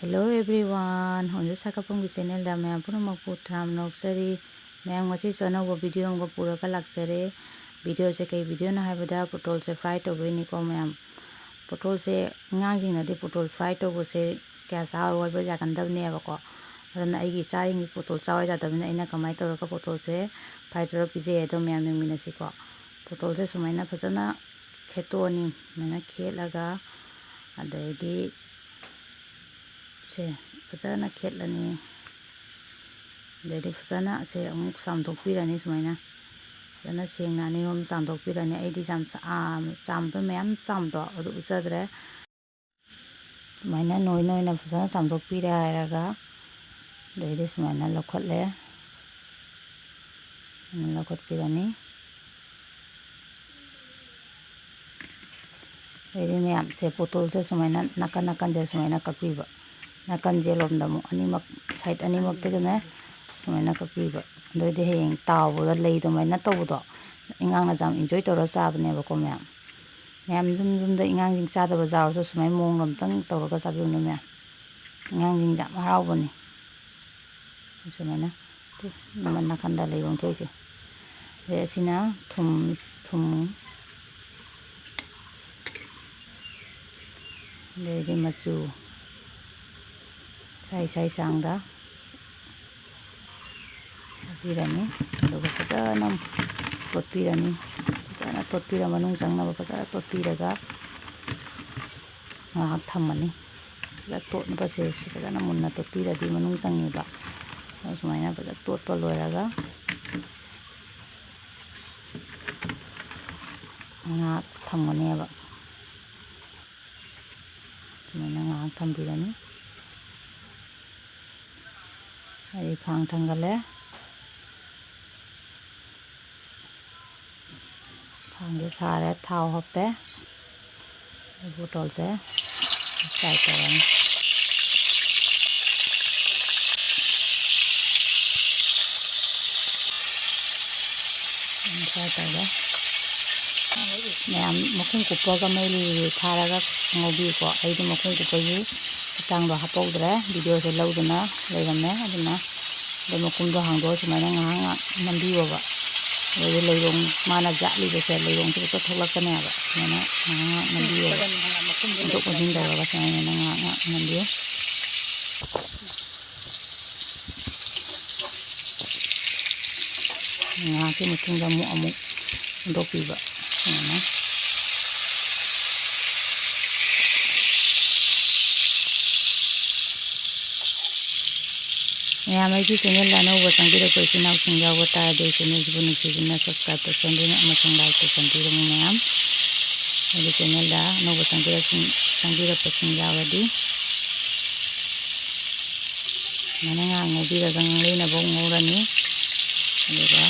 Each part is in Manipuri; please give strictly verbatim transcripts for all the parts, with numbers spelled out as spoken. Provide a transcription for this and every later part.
Hello everyone, ꯍꯣꯟꯖꯨ ꯁꯥꯀꯥꯐꯝꯒꯤ channelꯗ ꯃꯌꯥꯝ ꯄꯨꯝꯅꯃꯛꯄꯨ ꯇꯔꯥꯝꯅ ꯑꯣꯛꯆꯔꯤ꯫ ꯃꯌꯥꯝ, ꯉꯁꯤꯁꯨ ꯑꯅꯧꯕ video ꯑꯃꯒ ꯄꯨꯔꯒ ꯂꯥꯛꯆꯔꯦ꯫ Videoꯁꯦ ꯀꯩ videoꯅꯣ ꯍꯥꯏꯕꯗ, ꯄꯣꯇꯣꯜꯁꯦ fry ꯇꯧꯕꯩꯅꯤꯀꯣ ꯃꯌꯥꯝ꯫ ꯄꯣꯇꯣꯜꯁꯦ, ꯑꯉꯥꯡꯁꯤꯡꯅꯗꯤ ꯄꯣꯇꯣꯜ fry ꯇꯧꯕꯁꯦ ꯀꯌꯥ ꯆꯥꯎ ꯍꯥꯏꯕ ꯌꯥꯒꯟꯗꯕꯅꯦꯕꯀꯣ꯫ ꯑꯗꯨꯅ ꯑꯩꯒꯤ ꯏꯆꯥꯁꯤꯡꯒꯤ ꯄꯣꯇꯣꯜ ꯆꯥꯎ ꯌꯥꯗꯕꯅꯤꯅ ꯑꯩꯅ ꯀꯃꯥꯏꯅ ꯇꯧꯔꯒ ꯄꯣꯇꯣꯜꯁꯦ fry ꯇꯧꯔꯒ ꯄꯤꯖꯩ ꯍꯥꯏꯗꯣ ꯃꯌꯥꯝ ꯌꯦꯡꯃꯤꯟꯅꯁꯤꯀꯣ꯫ ꯄꯣꯇꯣꯜꯁꯦ ꯁꯨꯃꯥꯏꯅ ꯐꯖꯅ ꯈꯦꯠꯇꯣꯛꯑꯅꯤ꯫ ꯁꯨꯃꯥꯏꯅ ꯈꯦꯠꯂꯒ, ꯑꯗꯩꯗꯤ ꯁꯦ ꯐꯖꯅ ꯈꯦꯠꯂꯅꯤ꯫ ꯑꯗꯩꯗꯤ ꯐꯖꯅ ꯁꯦ ꯑꯃꯨꯛ ꯆꯥꯝꯊꯣꯛꯄꯤꯔꯅꯤ꯫ ꯁꯨꯃꯥꯏꯅ ꯐꯖꯅ ꯁꯦꯡꯅ ꯑꯅꯤ ꯑꯍꯨꯝ ꯆꯥꯝꯊꯣꯛꯄꯤꯔꯅꯤ꯫ ꯑꯩꯗꯤ ꯌꯥꯝ ꯆꯥ-, ꯑꯥ, ꯆꯥꯝꯕ ꯃꯌꯥꯝ ꯆꯥꯝꯕꯗꯣ ꯑꯗꯨ ꯎꯠꯆꯗ꯭ꯔꯦ꯫ ꯁꯨꯃꯥꯏꯅ ꯅꯣꯏ ꯅꯣꯏꯅ ꯐꯖꯅ ꯆꯥꯝꯊꯣꯛꯄꯤꯔꯦ ꯍꯥꯏꯔꯒ, ꯑꯗꯩꯗꯤ ꯁꯨꯃꯥꯏꯅ ꯂꯧꯈꯠꯂꯦ꯫ ꯁꯨꯃꯥꯏꯅ ꯂꯧꯈꯠꯄꯤꯔꯅꯤ꯫ ꯑꯗꯩꯗꯤ ꯃꯌꯥꯝꯁꯦ, ꯄꯣꯇꯣꯜꯁꯦ ꯁꯨꯃꯥꯏꯅ ꯅꯥꯀꯟ ꯅꯥꯀꯟꯁꯦ ꯁꯨꯃꯥꯏꯅ ꯀꯛꯄꯤꯕ꯫ ꯅꯥꯀꯟꯁꯦ ꯂꯣꯝꯗ ꯑꯃꯨꯛ ꯑꯅꯤꯃꯛ, side ꯑꯅꯤꯃꯛꯇꯒꯤꯅꯦ ꯁꯨꯃꯥꯏꯅ ꯀꯛꯄꯤꯕ꯫ ꯑꯗꯨꯑꯣꯏꯗꯤ ꯍꯌꯦꯡ ꯇꯥꯎꯕꯗ ꯂꯩ ꯑꯗꯨꯃꯥꯏꯅ ꯇꯧꯕꯗꯣ, ꯑꯉꯥꯡꯅ ꯌꯥꯝ enjoy ꯇꯧꯔ ꯆꯥꯕꯅꯦꯕꯀꯣ ꯃꯌꯥꯝ꯫ ꯃꯌꯥꯝ ꯌꯨꯝ ꯌꯨꯝꯗ ꯑꯉꯥꯡꯁꯤꯡ ꯆꯥꯗꯕ ꯌꯥꯎꯔꯁꯨ ꯁꯨꯃꯥꯏꯅ ꯃꯑꯣꯡꯗꯣ ꯑꯝꯇꯪ ꯇꯧꯔꯒ ꯆꯥꯕꯤꯌꯨꯅꯦ ꯃꯌꯥꯝ꯫ ꯑꯉꯥꯡꯁꯤꯡ ꯌꯥꯝ ꯍꯔꯥꯎꯕꯅꯤ꯫ ꯁꯨꯃꯥꯏꯅ ꯇꯨ, ꯅꯥꯀꯟ ꯅꯥꯀꯟꯗ ꯂꯩꯕ ꯑꯃ ꯊꯣꯛꯏꯁꯦ꯫ ꯑꯗꯩ ꯑꯁꯤꯅ ꯊꯨꯝ, ꯊꯨꯝ, ꯑꯗꯩꯗꯤ ꯃꯆꯨ ꯏꯁꯥ ꯏꯁꯥꯒꯤ ꯆꯥꯡꯗ ꯍꯥꯞꯄꯤꯔꯅꯤ꯫ ꯑꯗꯨꯒ ꯐꯖꯅ ꯇꯣꯠꯄꯤꯔꯅꯤ꯫ ꯐꯖꯅ ꯇꯣꯠꯄꯤꯔ, ꯃꯅꯨꯡ ꯆꯪꯅꯕ ꯐꯖꯅ ꯇꯣꯠꯄꯤꯔꯒ ꯉꯥꯏꯍꯥꯛ ꯊꯝꯃꯅꯤ꯫ ꯐꯖꯅ ꯇꯣꯠꯅꯕꯁꯦ ꯁꯤ ꯐꯖꯅ ꯃꯨꯟꯅ ꯇꯣꯠꯄꯤꯔꯗꯤ ꯃꯅꯨꯡ ꯆꯪꯉꯦꯕ꯫ ꯑꯗꯨ ꯁꯨꯃꯥꯏꯅ ꯐꯖꯅ ꯇꯣꯠꯄ ꯂꯣꯏꯔꯒ ꯉꯥꯏꯍꯥꯛ ꯊꯝꯒꯅꯦꯕ꯫ ꯁꯨꯃꯥꯏꯅ ꯉꯥꯏꯍꯥꯛ ꯊꯝꯕꯤꯔꯅꯤ꯫ ꯑꯩ ꯈꯥꯡ ꯊꯥꯡꯒꯠꯂꯦ꯫ ꯈꯥꯡꯁꯦ ꯁꯥꯔꯦ, ꯊꯥꯎ ꯍꯥꯞꯄꯦ꯫ ꯕꯣꯇꯜꯁꯦ ꯐ꯭ꯔꯥꯏ ꯇꯧꯔꯅꯤ꯫ ꯐ꯭ꯔꯥꯏ ꯇꯧꯔꯦ꯫ ꯃꯌꯥꯝ ꯃꯈꯨꯝ ꯀꯨꯞꯄꯒ ꯃꯩ ꯂꯨꯔꯨ ꯊꯥꯔꯒ ꯉꯧꯕꯤꯌꯨꯀꯣ꯫ ꯑꯩꯗꯤ ꯃꯈꯨꯝ ꯀꯨꯞꯄꯒꯤ ꯏꯟꯁꯥꯡꯗꯣ ꯍꯥꯞꯄꯧꯗ꯭ꯔꯦ, ꯚꯤꯗꯤꯑꯣꯁꯦ ꯂꯧꯗꯨꯅ ꯂꯩꯔꯝꯃꯦ꯫ ꯑꯗꯨꯅ ꯑꯗꯩ ꯃꯈꯨꯝꯗꯣ ꯍꯥꯡꯗꯣꯛꯑ ꯁꯨꯃꯥꯏꯅ ꯉꯥꯏꯍꯥꯛ ꯉꯥꯏꯍꯥꯛ ꯅꯝꯕꯤꯌꯣꯕ꯫ ꯑꯗꯩꯗꯤ ꯂꯩꯔꯣꯡ, ꯃꯥꯅ ꯌꯥꯠꯂꯤꯕꯁꯦ, ꯂꯩꯔꯣꯡꯁꯦ ꯍꯦꯛꯇ ꯊꯣꯛꯂꯛꯀꯅꯦꯕ꯫ ꯁꯨꯃꯥꯏꯅ ꯉꯥꯏꯍꯥꯛ ꯉꯥꯏꯍꯥꯛ ꯅꯝꯕꯤꯌꯣꯕ꯫ ꯑꯣꯟꯊꯣꯛ ꯑꯣꯟꯁꯤꯟ ꯇꯧꯔꯒ ꯁꯨꯃꯥꯏꯅ ꯉꯥꯏꯍꯥꯛ ꯉꯥꯏꯍꯥꯛ ꯅꯝꯕꯤꯌꯨ꯫ ꯉꯥꯏꯍꯥꯛꯀꯤ ꯃꯇꯨꯡꯗ ꯑꯃꯨꯛ ꯑꯃꯨꯛ ꯍꯨꯟꯗꯣꯛꯄꯤꯕ ꯁꯨꯃꯥꯏꯅ꯫ ꯃꯌꯥꯝ ꯑꯩꯒꯤ ꯆꯦꯅꯦꯜꯗ ꯑꯅꯧꯕ ꯆꯪꯕꯤꯔꯛꯄ ꯏꯆꯤꯟ ꯏꯅꯥꯎꯁꯤꯡ ꯌꯥꯎꯕ ꯇꯥꯔꯗꯤ, ꯑꯩ ꯆꯦꯅꯦꯜꯁꯤꯕꯨ ꯅꯨꯡꯁꯤꯕꯤꯅ ꯁꯕꯁꯀ꯭ꯔꯥꯏꯕ ꯇꯧꯁꯟꯕꯤꯅ ꯑꯃꯁꯨꯡ ꯂꯥꯏꯛ ꯇꯧꯁꯟꯕꯤꯔꯝꯃꯨ ꯃꯌꯥꯝ꯫ ꯑꯩꯒꯤ ꯆꯦꯅꯦꯜꯗ ꯑꯅꯧꯕ ꯆꯪꯕꯤꯔꯛꯁꯤꯡ-, ꯆꯪꯕꯤꯔꯛꯄꯁꯤꯡ ꯌꯥꯎꯔꯗꯤ ꯁꯨꯃꯥꯏꯅ ꯉꯥꯏꯍꯥꯛ ꯉꯧꯕꯤꯔꯒ ꯉꯥꯡꯂꯩꯅꯕ ꯉꯧꯔꯅꯤ꯫ ꯑꯗꯨꯒ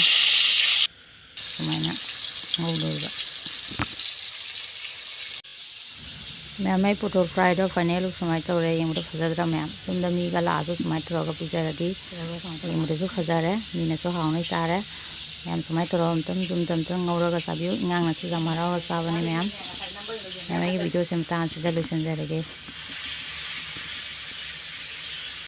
ꯁꯨꯃꯥꯏꯅ ꯉꯧꯗꯣꯏꯕ꯫ ꯃꯌꯥꯝ, ꯑꯩ ꯄꯣꯇꯣꯜ ꯐ꯭ꯔꯥꯏꯗꯣ ꯐꯥꯏꯅꯦꯜ ꯂꯨꯛ ꯁꯨꯃꯥꯏꯅ ꯇꯧꯔꯦ꯫ ꯌꯦꯡꯕꯗ ꯐꯖꯗ꯭ꯔꯥ ꯃꯌꯥꯝ? ꯌꯨꯝꯗ ꯃꯤꯒ ꯂꯥꯛꯑꯁꯨ ꯁꯨꯃꯥꯏꯅ ꯇꯧꯔꯒ ꯄꯤꯖꯔꯗꯤ ꯌꯦꯡꯕꯗꯁꯨ ꯐꯖꯔꯦ, ꯃꯤꯅꯁꯨ ꯍꯥꯎꯅ ꯆꯥꯔꯦ꯫ ꯃꯌꯥꯝ, ꯁꯨꯃꯥꯏꯅ ꯇꯧꯔꯒ ꯑꯝꯇꯪ ꯌꯨꯝꯗ ꯑꯝꯇꯪ ꯉꯧꯔꯒ ꯆꯥꯕꯤꯌꯨ꯫ ꯏꯉꯥꯡꯅꯁꯨ ꯌꯥꯝ ꯍꯔꯥꯎꯅ ꯆꯥꯕꯅꯤ ꯃꯌꯥꯝ꯫ ꯃꯌꯥꯝ, ꯑꯩꯒꯤ ꯚꯤꯗꯤꯑꯣꯁꯦ ꯃꯇꯥꯡ ꯑꯁꯤꯗ ꯂꯣꯏꯁꯤꯟꯖꯔꯒꯦ꯫